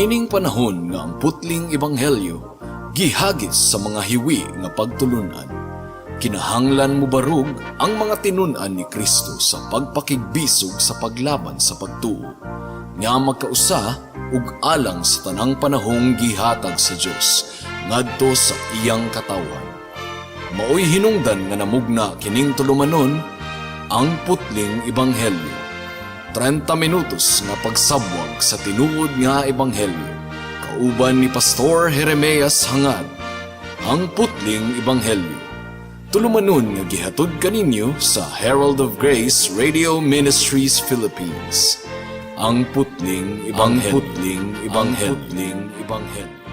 Niining panahon nga ang putling ebanghelyo gihagis sa mga hiwi nga pagtulunan, kinahanglan mobarog ang mga tinun-an ni Kristo sa pagpakigbisog sa paglaban sa pagtuo nga magkausa ug alang sa tanang panahong gihatag sa Dios ngadto sa iyang katawhan. Maoy hinungdan nga namugna kining tulumanon, Ang Putling Ebanghelyo. 30 minutos nga pagsabwag sa tinuod nga ebanghelyo. Kauban ni Pastor Jeremias Hangad. Ang Putling Ebanghelyo. Tulumanon nga gihatod kaninyo sa Herald of Grace Radio Ministries Philippines. Ang Putling Ebanghelyo. Ang Putling Ebanghelyo. Ang Putling Ebanghelyo.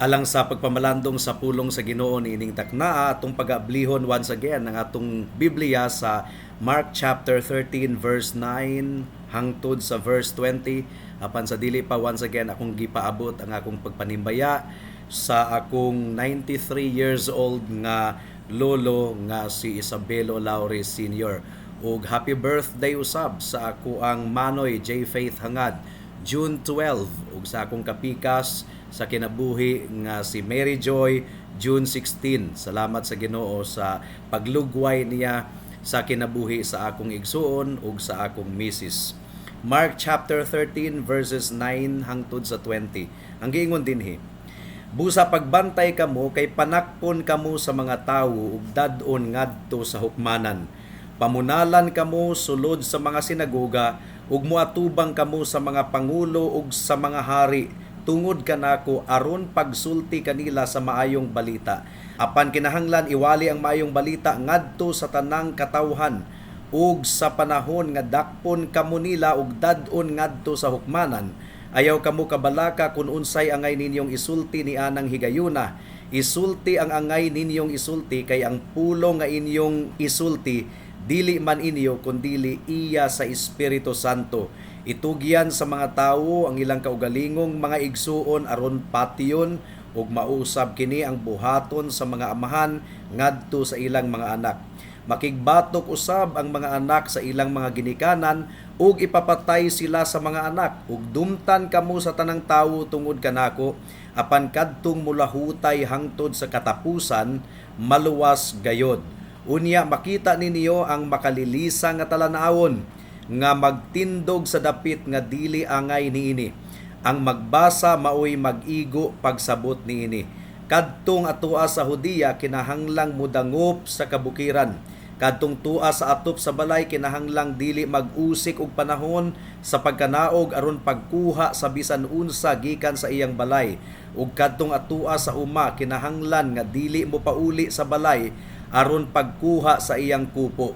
Alang sa pagpamalandong sa pulong sa Ginoo niining taknaa, atong pag-ablihon once again ang atong Biblia sa Mark chapter 13 verse 9 hangtod sa verse 20. Apan sa dili pa, once again akong gipaabot ang akong pagpanimbaya sa akong 93 years old nga lolo nga si Isabelo Laure Sr. Ug happy birthday usab sa ako ang Manoy J. Faith Hangad, June 12, ug sa akong kapikas sa kinabuhi nga si Mary Joy, June 16. Salamat sa Ginoo sa paglugway niya sa kinabuhi sa akong igsuon ug sa akong misis. Mark chapter 13 verses 9 hangtod sa 20. Ang giingon dinhi: "Busa pagbantay kamo kay panakpon kamo sa mga tawo ug dad-on ngadto sa hukmanan. Pamunalan kamo sulod sa mga sinagoga ug moatubang kamo sa mga pangulo ug sa mga hari tungod kanako aron pagsulti kanila sa maayong balita. Apan kinahanglan iwali ang maayong balita ngadto sa tanang katawhan. Ug sa panahon nga dakpon kamo nila ug dad-on ngadto sa hukmanan, ayaw kamo kabalaka kun unsay angay ninyong isulti ni anang higayuna. Isulti ang angay ninyong isulti, kay ang pulong nga inyong isulti dili man inyo kundili iya sa Espiritu Santo. Itugyan sa mga tawo ang ilang kaugalingong mga igsuon aron patyon, ug mausab kini ang buhaton sa mga amahan ngadto sa ilang mga anak. Makigbatok usab ang mga anak sa ilang mga ginikanan ug ipapatay sila sa mga anak. Ug dumtan kamo sa tanang tawo tungod kanako, apan kadtong mulahutay hangtod sa katapusan maluwas gayod. Unya makita ninyo ang makalilisa nga talan-awon nga magtindog sa dapit nga dili angay niini. Ang magbasa maoy mag-igo pagsabot niini. Kadtong atua sa Hudiya kinahanglang mudangop sa kabukiran. Kadtong tua sa atop sa balay kinahanglang dili mag-usik og panahon sa pagkanaog aron pagkuha sa bisan unsa gikan sa iyang balay. Ug kadtong atua sa uma kinahanglan nga dili mo pauli sa balay aron pagkuha sa iyang kupo.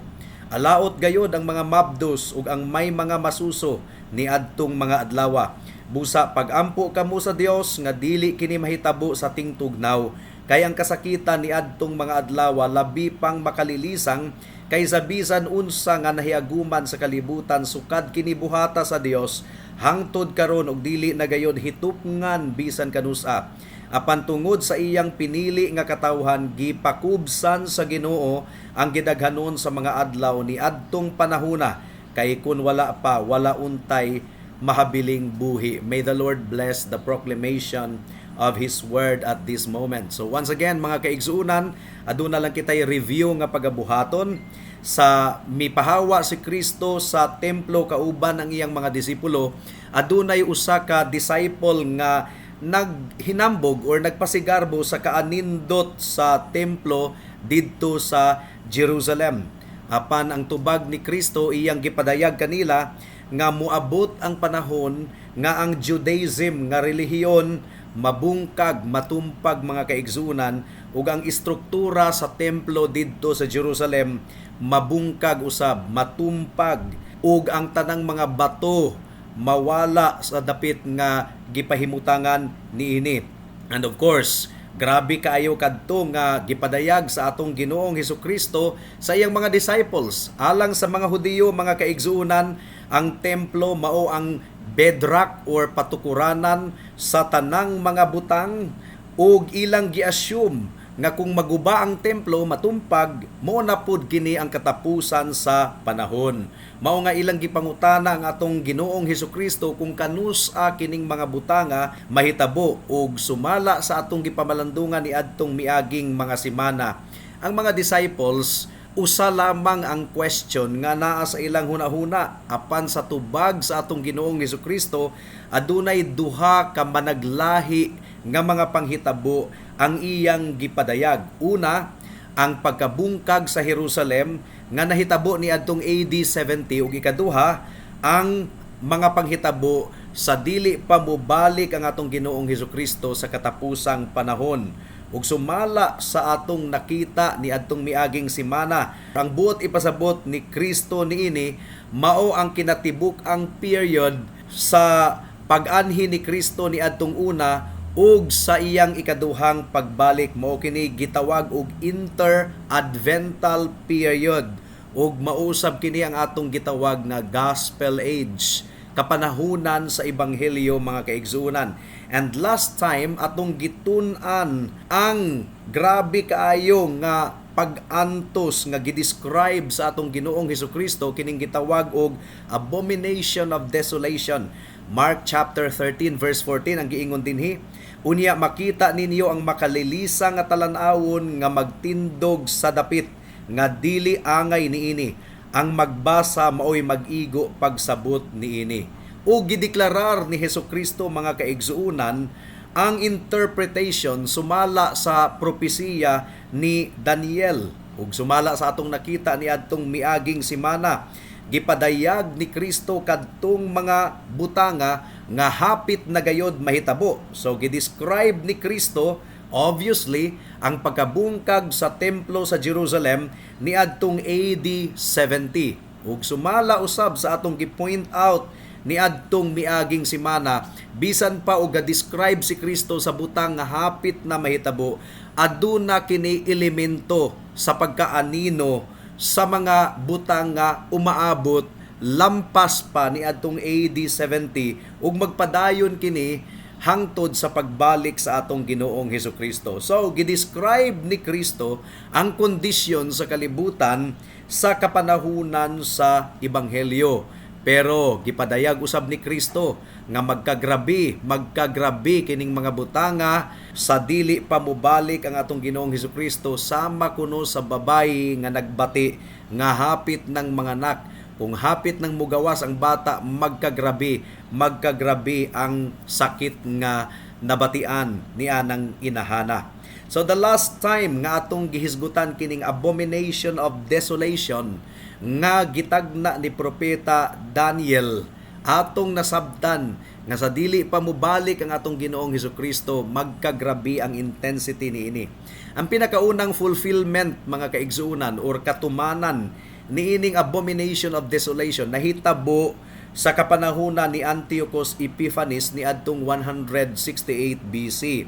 Alaot gayod ang mga mabdos ug ang may mga masuso niadtong mga adlawa. Busa pagampo kamo sa Dios nga dili kini mahitabo sa tingtugnaw, kay ang kasakitan niadtong mga adlawa labi pang makalilisang kaysa bisan unsa nga nahiaguman sa kalibutan sukad kini buhata sa Dios hangtod karon, ug dili na gayod hitupngan bisan kanusa. Apan tungod sa iyang pinili nga katawhan, gipakubsan sa Ginoo ang gidaghanon sa mga adlaw ni adtong panahuna, kay kun wala pa, wala untay mahabiling buhi." May the Lord bless the proclamation of His Word at this moment. So once again, mga kaigsuunan, aduna lang kitay review nga pagabuhaton sa mipahawa si Kristo sa templo kauban ang iyang mga disipulo. Adunay usa ka disciple nga naghinambog or nagpasigarbo sa kaanindot sa templo didto sa Jerusalem. Apan ang tubag ni Kristo, iyang gipadayag kanila nga moabot ang panahon nga ang Judaism nga relihiyon mabungkag, matumpag, mga kaigsunan, ug ang istruktura sa templo didto sa Jerusalem mabungkag usab, matumpag, ug ang tanang mga bato mawala sa dapit nga gipahimutangan niini. And of course, Grabe kaayo kadto nga gipadayag sa atong Ginoong Hesukristo sa iyang mga disciples. Alang sa mga Hudiyo, mga kaigsuonan, ang templo mao ang bedrock or patukuranan sa tanang mga butang ug ilang gi-assume nga kung maguba ang templo, matumpag, mao na pud kini ang katapusan sa panahon. Mao nga ilang gipangutana ang atong Ginoong Hesukristo kung kanus-a kining mga butanga mahitabo, ug sumala sa atong gipamalandungan niadtong miaging mga semana, ang mga disciples, usa lamang ang question nga naa sa ilang hunahuna, apan sa tubag sa atong Ginoong Hesukristo, adunay duha ka managlahi nga mga panghitabo ang iyang gipadayag. Una, ang pagkabungkag sa Jerusalem nga nahitabo niadtong AD 70, ug ikaduha, ang mga panghitabo sa dili pa mobalik ang atong Ginoong Hesukristo sa katapusang panahon. Ug sumala sa atong nakita ni adtong miaging semana, ang buot ipasabot ni Kristo niini mao ang kinatibuk-ang period sa pag-anhi ni Kristo ni adtong una ug sa iyang ikaduhang pagbalik. Mao kini gitawag og inter-advental period ug mausab kini ang atong gitawag nga Gospel Age, kapanahunan sa ebanghelyo, mga kaigsuonan. And last time, atong gitun-an ang grabe kaayo nga pag-antos nga gidescribe sa atong Ginoong Hesukristo, kining gitawag og abomination of desolation. Mark chapter 13 verse 14, ang giingon dinhi, "Unya makita ninyo ang makalilisa nga talan-awon nga magtindog sa dapit nga dili angay niini. Ang magbasa maoy mag-igo pagsabot niini." O gideklarar ni Hesukristo, mga kaigsuonan, ang interpretation sumala sa propesiya ni Daniel. Ug sumala sa atong nakita ni adtong miaging semana, gipadayag ni Kristo kadtong mga butanga nga hapit na gayod mahitabo. So gidescribe ni Kristo obviously ang pagkabungkag sa templo sa Jerusalem niadtong AD 70. Ug sumala usab sa atong gi-point out niadtong miaging semana, bisan pa og describe si Kristo sa butang nga hapit na mahitabo, aduna kini elemento sa pagkaanino sa mga butang nga umaabot lampas pa niadtong AD 70 ug magpadayon kini hangtod sa pagbalik sa atong Ginoong Hesukristo. So, gidescribe ni Kristo ang kondisyon sa kalibutan sa kapanahunan sa ebanghelyo. Pero gipadayag usab ni Kristo nga magkagrabi, magkagrabi kining mga butanga sa dili pa mobalik ang atong Ginoong Hesukristo, sama kuno sa babayi nga nagbati nga hapit ng manganak. Kung hapit ng mugawas ang bata, magkagrabi, magkagrabi ang sakit nga nabatian ni anang inahana. So the last time nga atong gihisgutan kining abomination of desolation nga gitagna ni propeta Daniel, atong nasabtan nga sa dili pa mobalik ang atong Ginoong Hesukristo, magkagrabi ang intensity niini. Ang pinakaunang fulfillment, mga kaigsuonan, or katumanan niining abomination of desolation nahitabo sa kapanahunan ni Antiochus Epiphanes niadtong 168 BC.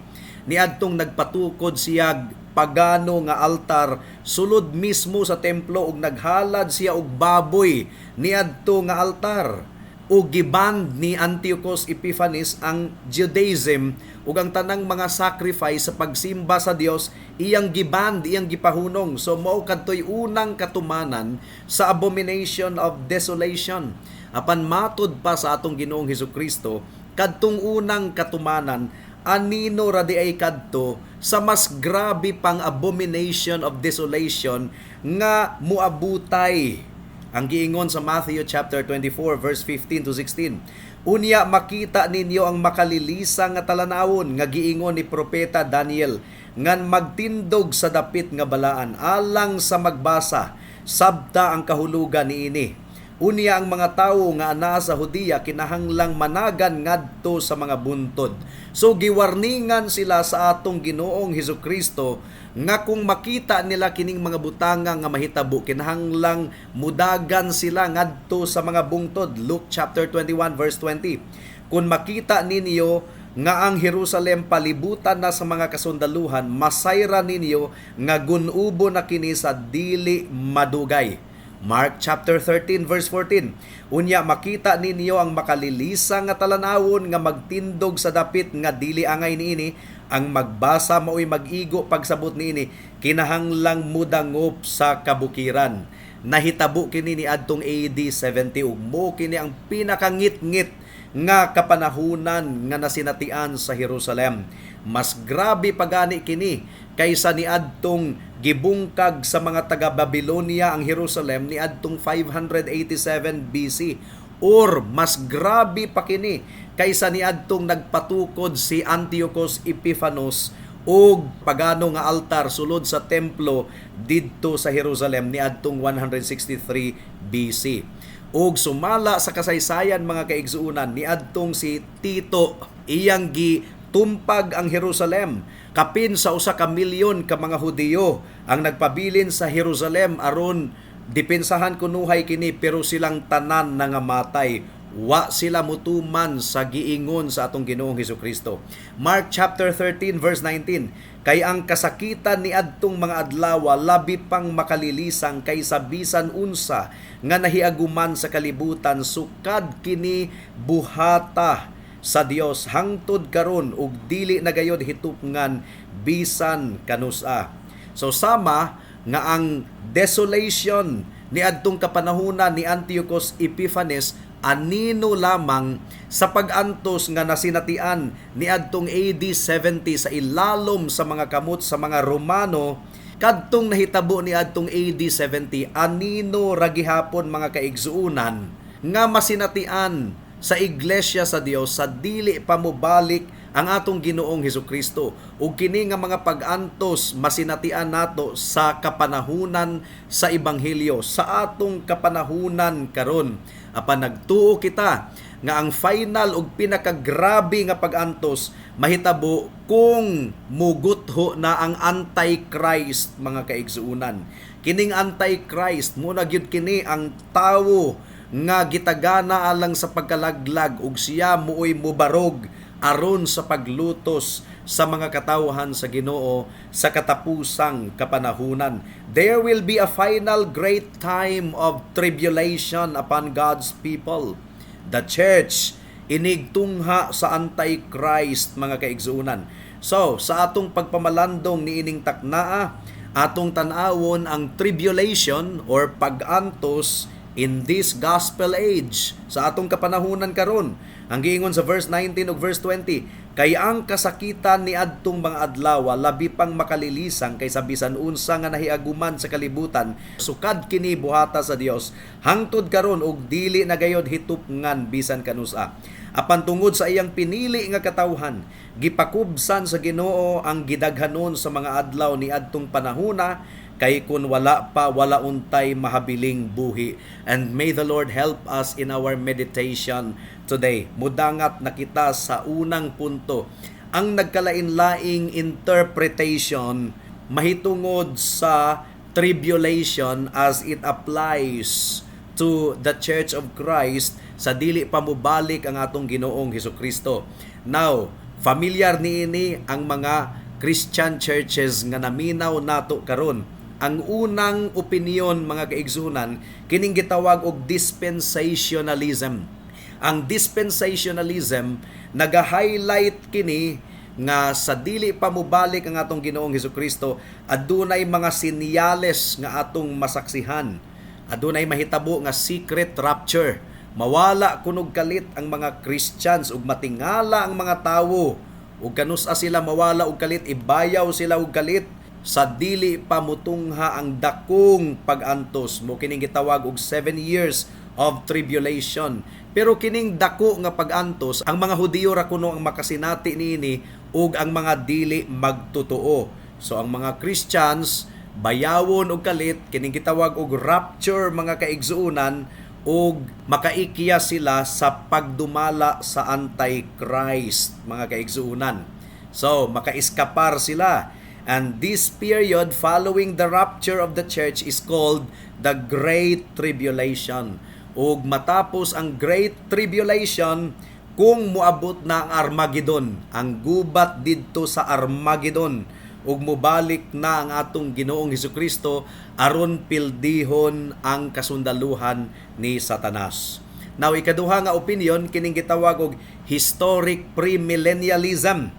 Niadtong nagpatukod siya pagano nga altar sulod mismo sa templo ug naghalad siya og baboy niadto nga altar, ug giband ni Antiochus Epiphanes ang Judaism ug ang tanang mga sacrifice sa pagsimba sa Dios, iyang giband, iyang gipahunong. So mao kadtoy unang katumanan sa abomination of desolation. Apan matud pa sa atong Ginoong Hesukristo, kadtong unang katumanan, anino ra di ay kadto sa mas grabe pang abomination of desolation nga muabutay. Ang giingon sa Matthew chapter 24 verse 15 to 16, "Unya makita ninyo ang makalilisa nga talanawon nga giingon ni propeta Daniel ngan magtindog sa dapit nga balaan. Alang sa magbasa, sabta ang kahulugan niini. Unya ang mga tawo nga anaa sa Judea kinahanglang managan ngadto sa mga buntod." So giwarningan sila sa atong Ginoong Hesukristo nga kung makita nila kining mga butanga nga mahitabo, kinahanglang mudagan sila ngadto sa mga bungtod. Luke chapter 21 verse 20. "Kung makita ninyo nga ang Jerusalem palibutan na sa mga kasundaluhan, masayra ninyo nga gunubo na kini sa dili madugay. Mark chapter 13 verse 14. Unya makita ninyo ang makalilisa nga talan-awon nga magtindog sa dapit nga dili angay niini, ang magbasa maoy mag-igo pagsabot niini, kinahanglang mudangop sa kabukiran. Nahitabo kini niadtong AD 70 ug mo kini ang pinakangitngit nga kapanahunan nga nasinatian sa Jerusalem. Mas grabe pagani kini kaysa niadtong gibungkag sa mga taga Babylonia ang Jerusalem niadtong 587 BC, or mas grabe pa kini kaysa niadtong nagpatukod si Antiochus Epiphanes og pagano nga altar sulod sa templo didto sa Jerusalem niadtong 163 BC. Ug sumala sa kasaysayan, mga kaigsuonan, niadtong si Tito, iyang gitumpag ang Jerusalem. Kapin sa 1 ka milyon ka mga Hudiyo ang nagpabilin sa Jerusalem aron depensahan kunuhay kini, pero silang tanan nangamatay. Wa sila mutuman sa giingon sa atong Ginoong Hesukristo. Mark chapter 13 verse 19. Kay ang kasakitan ni adtong mga adlaw labi pang makalilisang kaysa bisan unsa nga nahiaguman sa kalibutan sukad kini buhata sa Dios hangtod karon, ug dili na gayod hitupngan bisan kanusa. So sama nga ang desolation ni adtong kapanahunan ni Antiochus Epiphanes anino lamang sa pag-antos nga nasinatian ni adtong AD 70 sa ilalom sa mga kamot sa mga Romano, kadtong nahitabo ni adtong AD 70 anino ra gihapon, mga kaigsuonan, nga masinatian sa iglesia sa Dios sa dili pa mobalik ang atong Ginoong Hesukristo. Ug kini nga mga pag-antos masinatian nato sa kapanahunan sa ebanghelyo, sa atong kapanahunan karon. Apan nagtuo kita nga ang final ug pinakagrabe nga pag-antos mahitabo kung mugutho na ang Antichrist, mga kaigsuonan. Kining Antichrist mo na gyud kini ang tawo nga gitagana alang sa pagkalaglag, ug siya mooy mubarog aron sa paglutos sa mga katawhan sa Ginoo sa katapusang kapanahunan. There will be a final great time of tribulation upon God's people. The church inigtungha sa Antichrist, mga kaigsuonan. So, sa atong pagpamalandong niining taknaa, atong tan-awon ang tribulation or pag-antos in this gospel age, sa atong kapanahunan karon. Ang giingon sa verse 19 ug verse 20, kay ang kasakitan ni adtong mga adlaw labi pang makalilisang kaysa bisan unsa nga nahiaguman sa kalibutan sukad kini buhata sa Dios hangtod karon, ug dili na gayod hitupngan bisan kanusa. Apan tungod sa iyang pinili nga katawhan, gipakubsan sa Ginoo ang gidaghanon sa mga adlaw ni adtong panahona, kay kun wala pa, wala untay mahabiling buhi. And may the Lord help us in our meditation today. Mudangat na kita sa unang punto, ang nagkalain-laing interpretation mahitungod sa tribulation as it applies to the Church of Christ sa dili pa mobalik ang atong Ginoong Hesukristo. Now, familiar niini ang mga Christian churches nga naminaw nato karon. Ang unang opinion, mga kaigsunan, kining gitawag og dispensationalism. Ang dispensationalism, naga-highlight kini nga sa dili pa mobalik ang atong Ginoong Hesukristo, adunay mga sinyales nga atong masaksihan. Adunay mahitabo nga secret rapture. Mawala kunog kalit ang mga Christians ug matingala ang mga tawo. Ug kanusa sila mawala og kalit, ibayaw sila og kalit sa dili pa mutungha ang dakong pag-antos, mo kining gitawag og 7 years of tribulation. Pero kining dako nga pag-antos, ang mga Hudiyo ra kuno ang makasinati niini ug ang mga dili magtotoo. So ang mga Christians bayawon og kalit, kining gitawag og rapture, mga kaigsuonan, ug makaikya sila sa pagdumala sa Antichrist, mga kaigsuonan. So makaiskapar sila. And this period following the rapture of the church is called the Great Tribulation. Ug matapos ang Great Tribulation, Kung moabot na ang Armageddon, ang gubat didto sa Armageddon, ug mobalik na ang atong Ginoong Hesukristo aron pildihon ang kasundaluhan ni Satanas. Now, ikaduha nga opinion kining gitawag og historic premillennialism.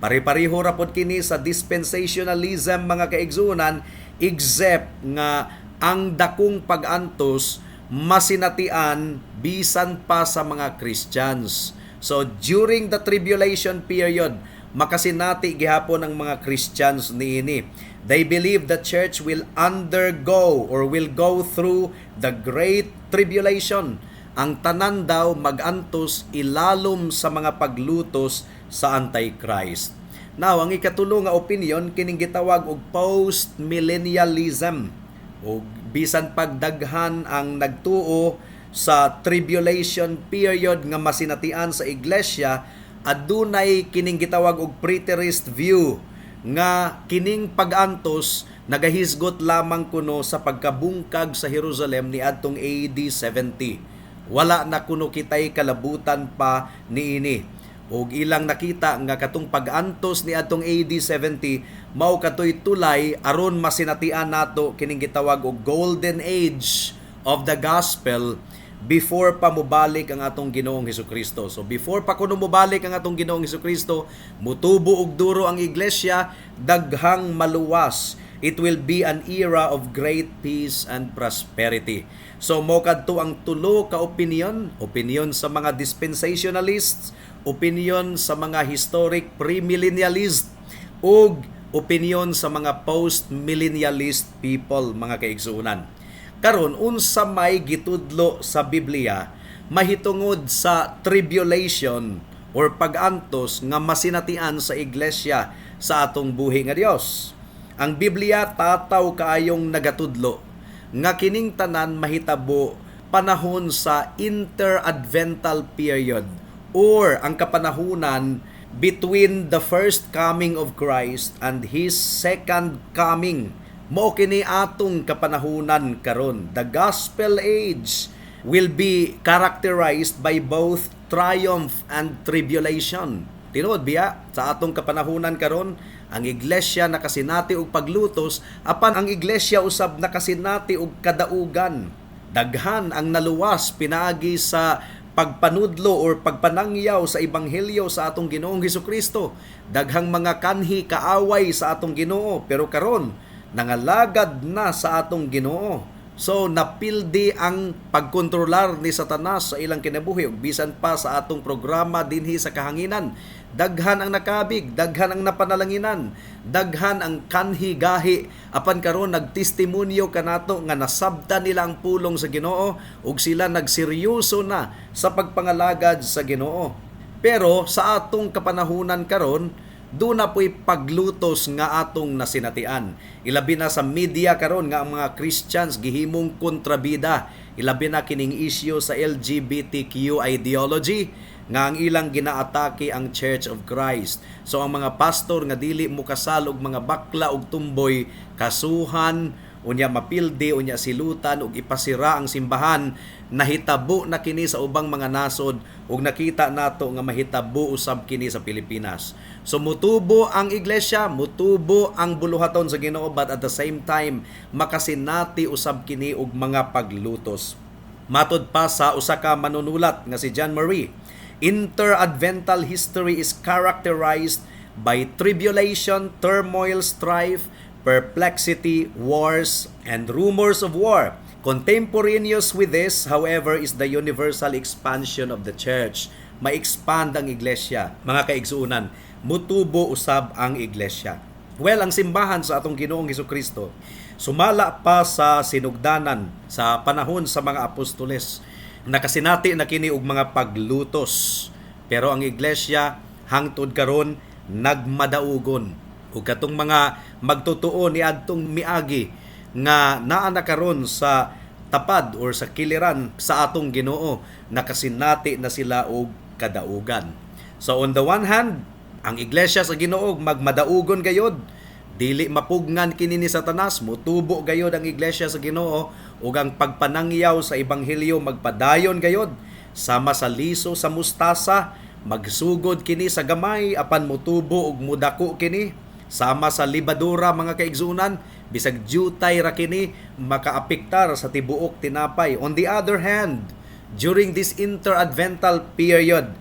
Pare-pareho ra pod kini sa dispensationalism, mga kaigsuonan, except nga ang dakong pag-antos masinatian bisan pa sa mga Christians. So during the tribulation period, makasinati gihapon ang mga Christians niini. They believe the church will undergo or will go through the great tribulation. Ang tanan daw magantos ilalom sa mga paglutos sa Antichrist. Now, ang ikatulo nga opinion kining gitawag og post-millennialism. O bisan pagdaghan ang nagtuo sa tribulation period nga masinatian sa iglesia, adunay kining gitawag og preterist view nga kining pag-antos nagahisgot lamang kuno sa pagkabungkag sa Jerusalem niadtong AD 70. Wala na kuno kitay kalabutan pa niini. Og ilang nakita nga katong pag-antos niadtong AD 70 mao katoy tulay aron masinatian nato kining gitawag og golden age of the gospel before pa mobalik ang atong Ginoong Hesukristo. So before pa kuno mobalik ang atong Ginoong Hesukristo, mutubo og duro ang iglesia, daghang maluwas. It will be an era of great peace and prosperity. So mo kadto ang tulo ka opinion, opinion sa mga dispensationalists, opinion sa mga historic premillennialists, ug opinion sa mga post-millennialist people, mga kaigsuonan. Karon, unsa may gitudlo sa Biblia mahitungod sa tribulation or pag-antos nga masinatian sa iglesia sa atong buhi nga Dios? Ang Biblia tataw kaayong nagatudlo nga kining tanan mahitabo panahon sa interadvental period or ang kapanahunan between the first coming of Christ and His second coming. Mao kini atong kapanahunan karon. The gospel age will be characterized by both triumph and tribulation. Tinuod biya, sa atong kapanahunan karon, ang iglesia nakasinati og paglutos apan ang iglesia usab nakasinati og kadaugan. Daghan ang naluwas pinaagi sa pagpanudlo or pagpanangyaw sa ebanghelyo sa atong Ginoong Hesukristo. Daghang mga kanhi kaaway sa atong Ginoo, pero karon nangalagad na sa atong Ginoo. So napildi ang pagkontrolar ni Satanas sa ilang kinabuhi ug bisan pa sa atong programa dinhi sa kahanginan, daghan ang nakabig, daghan ang napanalanginan, daghan ang kanhi gahi apan karon nagtestimonyo kanato nga nasabtan nila ang pulong sa Ginoo ug sila nagseryoso na sa pagpangalagad sa Ginoo. Pero sa atong kapanahunan karon, doon na po'y paglutos nga atong nasinatian. Ilabi na sa media karon nga ang mga Christians gihimong kontrabida. Ilabi na kining issue sa LGBTQ ideology nga ang ilang ginaatake ang Church of Christ. So ang mga pastor nga dili mo kasal og mga bakla og tumboy, kasuhan, unya mapildi, unya silutan ug ipasira ang simbahan. Nahitabo na kini sa ubang mga nasod ug nakita nato nga mahitabo usab kini sa Pilipinas. So mutubo ang iglesia, mutubo ang buluhaton sa Ginoo, but at the same time makasinati usab kini og mga paglutos. Matod pa sa usa ka manunulat nga si John Murray, interadvental history is characterized by tribulation, turmoil, strife, perplexity, wars, and rumors of war. Contemporaneous with this, however, is the universal expansion of the church. Ma-expand ang iglesia. Mga kaigsuunan, mutubo usab ang iglesia. Well, ang simbahan sa atong Ginoong Hesukristo, sumala pa sa sinugdanan sa panahon sa mga apostoles, nakasinati na kini og mga paglutos. Pero ang iglesia hangtod karon nagmadaugon. Ug katong mga magtotoo niadtong miagi nga naa na karon sa tapad or sa kiliran sa atong Ginoo, nakasinati na sila og kadaugan. So on the one hand, ang iglesia sa Ginoo magmadaugon gayod, dili mapugnan kini ni Satanas, mutubo gayod ang iglesia sa Ginoo ug ang pagpanangyaw sa ebanghelyo magpadayon gayod. Sama sa liso sa mustasa, magsugod kini sa gamay apan motubo ug mudako kini. Sama sa libadura, mga kaigsunan, bisag jutay ra kini, makaapektar sa tibuok tinapay. On the other hand, during this interadvental period,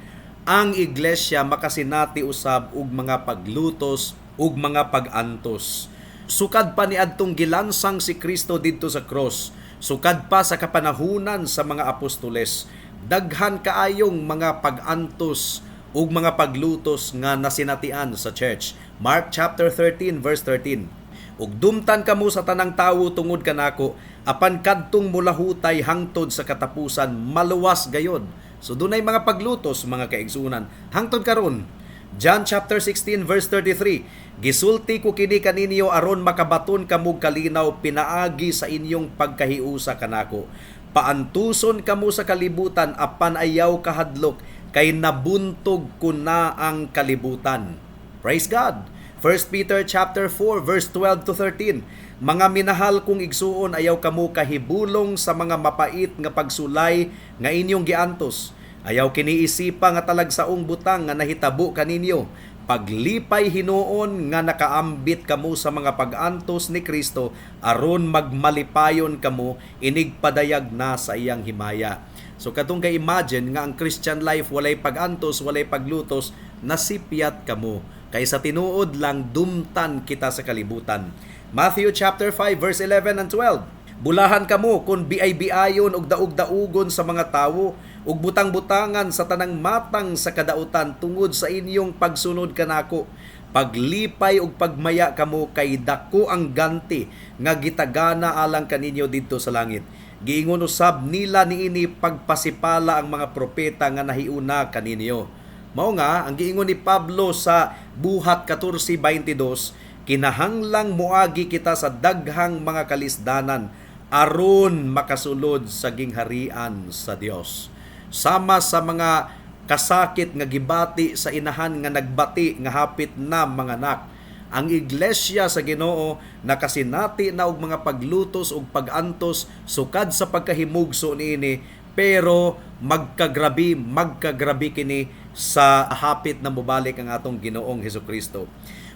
ang iglesia makasinati usab og mga paglutos ug mga pag-antos. Sukad pa niadtong gilansang si Kristo didto sa cross, sukad pa sa kapanahunan sa mga apostoles, daghan kaayong mga pag-antos ug mga paglutos nga nasinatian sa church. Mark chapter 13 verse 13. "Ug dumtan kamo sa tanang tawo tungod kanako, apan kadtong mulahutay hangtod sa katapusan maluwas gayod." So dunay mga paglutos, mga kaigsunan, hangtod karon. John chapter 16 verse 33, "Gisulti ko kini kaninyo aron makabaton kamo kalinaw pinaagi sa inyong pagkahiusa kanako. Paantuson kamo sa kalibutan, apan ayaw kahadlok kay nabuntog ko na ang kalibutan." Praise God. 1 Peter chapter 4 verse 12 to 13. "Mga minahal kong igsuon, ayaw kamo kahibulong sa mga mapait nga pagsulay nga inyong giantos. Ayaw kini isipa nga talagsaong butang nga nahitabo kaninyo. Paglipay hinuon nga nakaambit kamo sa mga pag-antos ni Kristo aron magmalipayon kamo inig padayag na sa iyang himaya." So katong kay imagine nga ang Christian life walay pag-antos, walay paglutos, nasipyat kamo. Kay sa tinuod lang, dumtan kita sa kalibutan. Matthew chapter 5 verse 11 and 12. "Bulahan kamo kung biay-biayon ug daog-daugon sa mga tawo ug butang-butangan sa tanang matang sa kadautan tungod sa inyong pagsunod kanako. Paglipay ug pagmaya kamo kay dako ang ganti nga gitagana alang kaninyo didto sa langit. Giingon usab nila niini pagpasipala ang mga propeta nga nahiuna kaninyo." Mao nga ang giingon ni Pablo sa Buhat 14:22, kinahanglang moagi kita sa daghang mga kalisdanan aron makasulod sa gingharian sa Dios. Sama sa mga kasakit nga gibati sa inahan nga nagbati nga hapit na manganak, ang iglesia sa Ginoo nakasinati na og mga paglutos ug pag-antos sukad sa pagkahimugso niini, pero magkagrabi, magkagrabi kini sa hapit na mobalik ang atong Ginoong Hesukristo.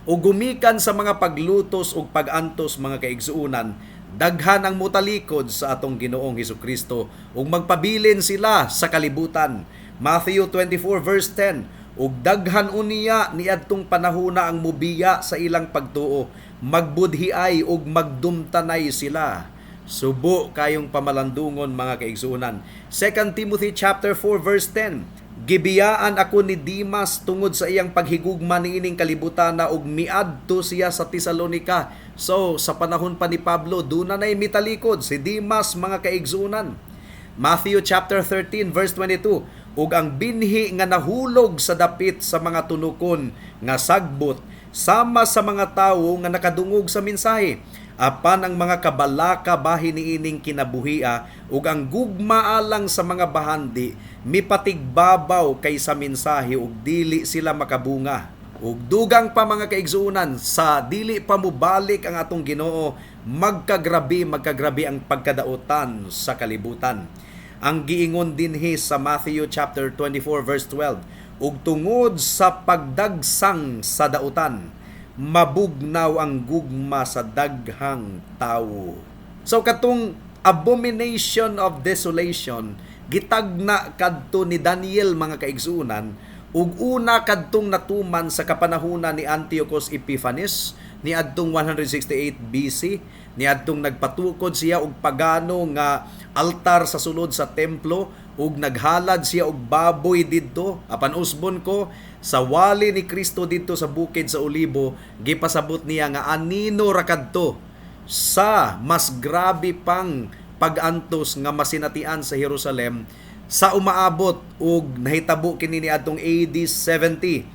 Ug gumikan sa mga paglutos ug pag-antos, mga kaigsuonan, daghan ang mutalikod sa atong Ginoong Hesukristo ug magpabilin sila sa kalibutan. Matthew 24 verse 10, "Ug daghan unya niadtong panahona ang mubiya sa ilang pagtuo, magbudhiay ug magdumtanay sila." Subo kayong pamalandungon, mga kaigsuonan. 2 Timothy chapter 4 verse 10. "Gibiyaan ako ni Dimas tungod sa iyang paghigugma niining kalibutan na ug miadto siya sa Tesalonica." So sa panahon pa ni Pablo, duna nay mitalikod si Dimas, mga kaigsuonan. Matthew chapter 13 verse 22, "Ug ang binhi nga nahulog sa dapit sa mga tunukon nga sagbot sama sa mga tawo nga nakadungog sa mensahe, apan ang mga kabalaka bahin niining kinabuhia ug ang gugma alang sa mga bahandi mipatigbabaw kaysa mensahe ug dili sila makabunga." Ug dugang pa, mga kaigsuonan, sa dili pa mobalik ang atong Ginoo, magkagrabi, magkagrabi ang pagkadautan sa kalibutan. Ang giingon dinhi sa Matthew chapter 24 verse 12, "Ug tungod sa pagdagsang sa dautan, mabugnaw ang gugma sa daghang tawo. So katong abomination of desolation gitagna kadto ni Daniel, mga kaigsuonan, ug una kadtong natuman sa kapanahunan ni Antiochus Epiphanes niadtong 168 BC, niadtong nagpatukod siya og pagano nga altar sa sulod sa templo ug naghalad siya og baboy didto. Apan usbon ko, sa wali ni Kristo didto sa bukid sa Olibo, gipasabot niya nga anino ra kadto sa mas grabe pang pag-antos nga masinatian sa Jerusalem sa umaabot, ug nahitabo kini niadtong AD 70.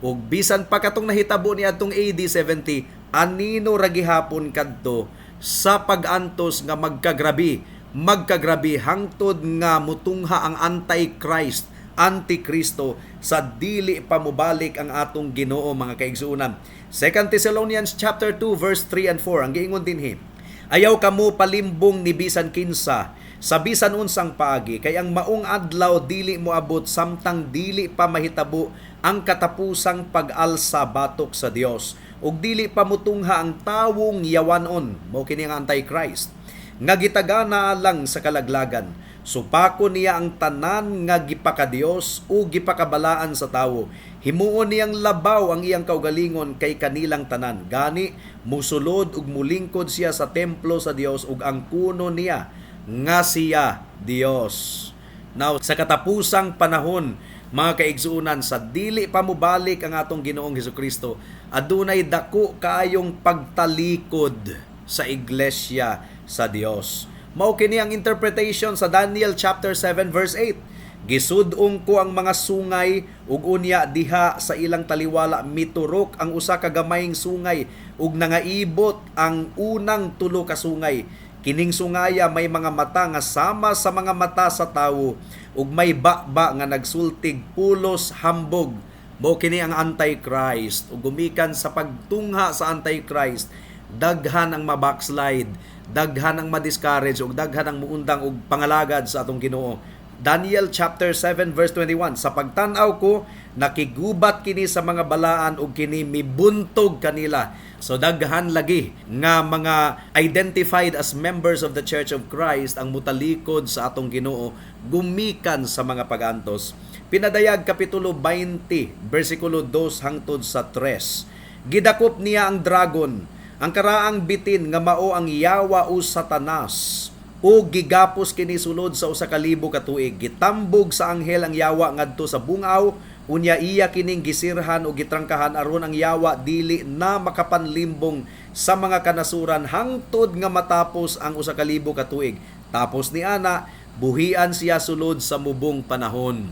Ug bisan pa katong nahitabo niadtong AD 70, anino ra gihapon kadto sa pag-antos nga magkagrabi, magkagrabi hangtod nga mutungha ang Antichrist, Antikristo, sa dili pa mobalik ang atong Ginoo, mga kaigsuonan. 2 Thessalonians chapter 2 verse 3 and 4, ang giingon dinhi, "Ayaw kamo palimbong ni bisan kinsa. Sa bisan unsang paagi, kay ang maong adlaw dili moabot samtang dili pa mahitabo ang katapusang pag-alsa batok sa Dios ug dili pa mutungha ang tawong yawanon, mao kini ang Antichrist, nga gitagana lang sa kalaglagan. Supako niya ang tanan nga gipakadios o gipakabalaan sa tawo. Himuon niyang labaw ang iyang kaugalingon kay kanilang tanan. Gani musulod ug mulingkod siya sa templo sa Dios ug ang kuno niya nga siya Dios. Now, sa katapusang panahon, mga kaigsuonan, sa dili pa mobalik ang atong Ginoong Hesukristo, adunay dako kaayong pagtalikod sa iglesia sa Dios. Mao kini ang interpretation sa Daniel chapter 7 verse 8. Gisud-ong ko ang mga sungay ug unya diha sa ilang taliwala miturok ang usa ka gamayng sungay ug nangaibot ang unang tulo ka sungay. Kining sungaya may mga mata nga sama sa mga mata sa tawo ug may baba nga nagsultig pulos hambog. Mao kini ang Antichrist, ug gumikan sa pagtungha sa Antichrist, daghan ang mabackslide, daghan ang madiscourage ug daghan ang muundang og pangalagad sa atong Ginoo. Daniel chapter 7 verse 21, sa pagtan-aw ko nakigubat kini sa mga balaan ug kini mibuntog kanila. So daghan lagi nga mga identified as members of the Church of Christ ang mutalikod sa atong Ginoo gumikan sa mga pagantos. Pinadayag kapitulo 20 bersikulo 2 hangtod sa 3. Gidakop niya ang dragon, ang karaang bitin nga mao ang yawa o Satanas, o gigapos kini sulod sa 1,000 ka tuig. Gitambog sa anghel ang yawa ngadto sa bungaw, unya iya kining gisirhan o gitrangkahan aron ang yawa dili na makapanlimbong sa mga kanasuran hangtod nga matapos ang 1,000 ka tuig. Tapos ni ana, buhian siya sulod sa mubong panahon.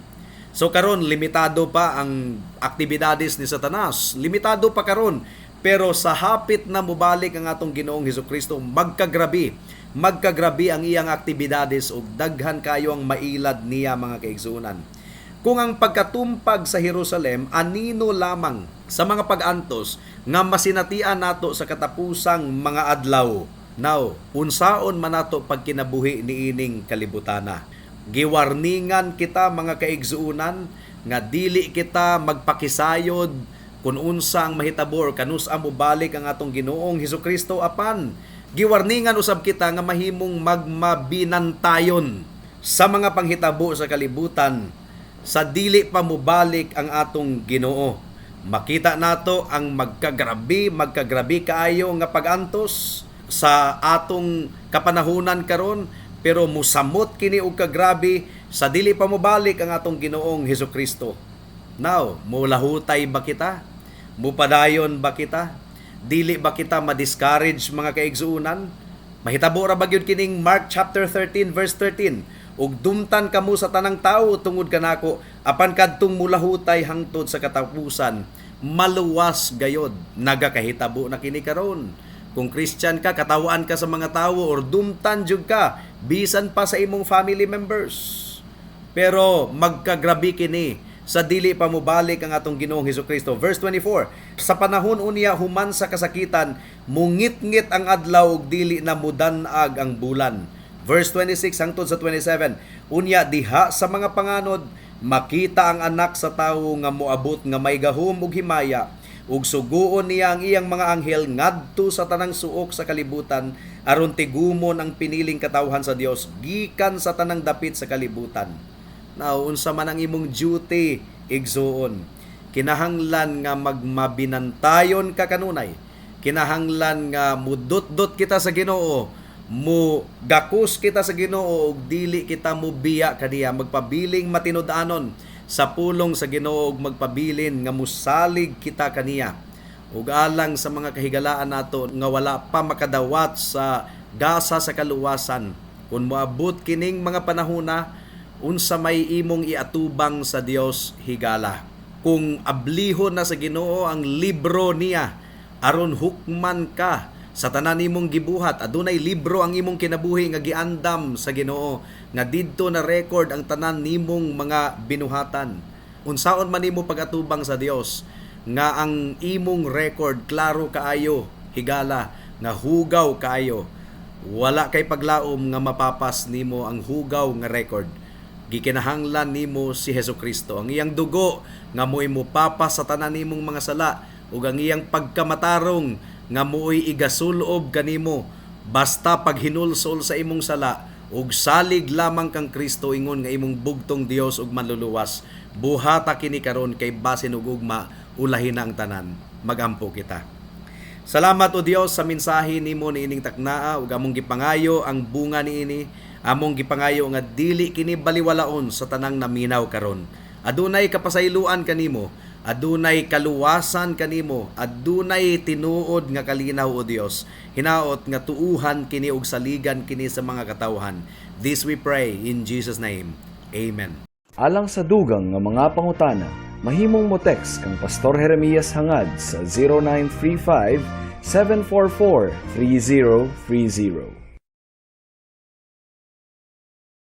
So karon limitado pa ang aktibidades ni Satanas, limitado pa karon, pero sa hapit na mobalik ang atong Ginoong Hesukristo, magkagrabi ang iyang aktibidades ug daghan kayo ang mailad niya, mga kaigsuonan. Kung ang pagkatumpag sa Jerusalem anino lamang sa mga pag-antos nga masinatian nato sa katapusang mga adlaw. Now, unsaon man nato pagkinabuhi niining kalibutana? Giwarningan kita, mga kaigsuonan, nga dili kita magpakisayod kung unsa ang mahitabo or kanus-a mobalik ang atong Ginoong Hesukristo, apan giwarningan usab kita nga mahimong magmabinantayon sa mga panghitabo sa kalibutan sa dili pa mobalik ang atong Ginoo. Makita nato ang magkagrabi kaayo nga pag-antos sa atong kapanahunan karon, pero musamot kini og kagrabi sa dili pa mobalik ang atong Ginoong Hesukristo. Now, mulahutay ba kita? Mupadayon ba kita? Dili ba kita ma-discourage, mga kaigsuonan? Mahitabo ra ba gyud kining Mark chapter 13 verse 13? Ug dumtan kamo sa tanang tawo tungod kanako, apan kadtong mulahutay hangtod sa katapusan, maluwas gayod. Nagakahitabo na kini karon. Kung Christian ka, katawaan ka sa mga tawo or dumtan jud ka bisan pa sa imong family members. Pero magkagrabi kini sa dili pa mobalik ang atong Ginoong Hesukristo. Verse 24, sa panahon unya human sa kasakitan, mungitngit ang adlaw ug dili na mudan-ag ang bulan. Verse 26 hangtod sa 27, unya diha sa mga panganod makita ang anak sa tawo nga moabot nga may gahom ug himaya, ug suguon niya ang iyang mga anghel ngadto sa tanang suok sa kalibutan aron tigumon ang piniling katawhan sa Dios gikan sa tanang dapit sa kalibutan. Now, unsa man ang imong duty, igsuon, kinahanglan nga magmabinantayon ka kanunay. Kinahanglan nga mudot-dot kita sa Ginoo, mo gakos kita sa Ginoo ug dili kita mobiya kaniya, magpabiling matinud-anon sa pulong sa Ginoo ug magpabilin nga musalig kita kaniya. Ug alang sa mga kahigalaan nato nga wala pa makadawat sa gasa sa kaluwasan, kung moabot kining mga panahona, unsa may imong iatubang sa Dios, higala? Kung ablihon na sa Ginoo ang libro niya aron hukman ka sa tanan nimong gibuhat, adunay libro ang imong kinabuhi nga giandam sa Ginoo nga didto na record ang tanan nimong mga binuhatan. Unsaon man nimo pagatubang sa Dios nga ang imong record klaro kaayo, higala, nga hugaw kaayo? Wala kay paglaom nga mapapas nimo ang hugaw nga record. Gikinahanglan nimo si Hesukristo, ang iyang dugo nga mo'y mopapas sa tanan nimong mga sala, ug ang iyang pagkamatarong nga mo'y igasulob kanimo basta paghinulsol sa imong sala ug salig lamang kang Kristo ingon nga imong bugtong Dios ug Manluluwas. Buhata kini karon kay basin ug ugma ulahin na ang tanan. Magampo kita. Salamat, O Dios, sa mensahe nimo niining taknaa ug among gipangayo ang bunga niini. Among gipangayo nga dili kini baliwalaon sa tanang naminaw karon. Adunay kapasayloan kanimo, adunay kaluwasan kanimo, adunay tinuod nga kalinaw, O Dios. Hinaot nga tuuhan kini ug saligan kini sa mga katawhan. This we pray in Jesus' name. Amen. Alang sa dugang nga mga pangutana, mahimong mo text kang Pastor Jeremias Hangad sa 0935 744 3030.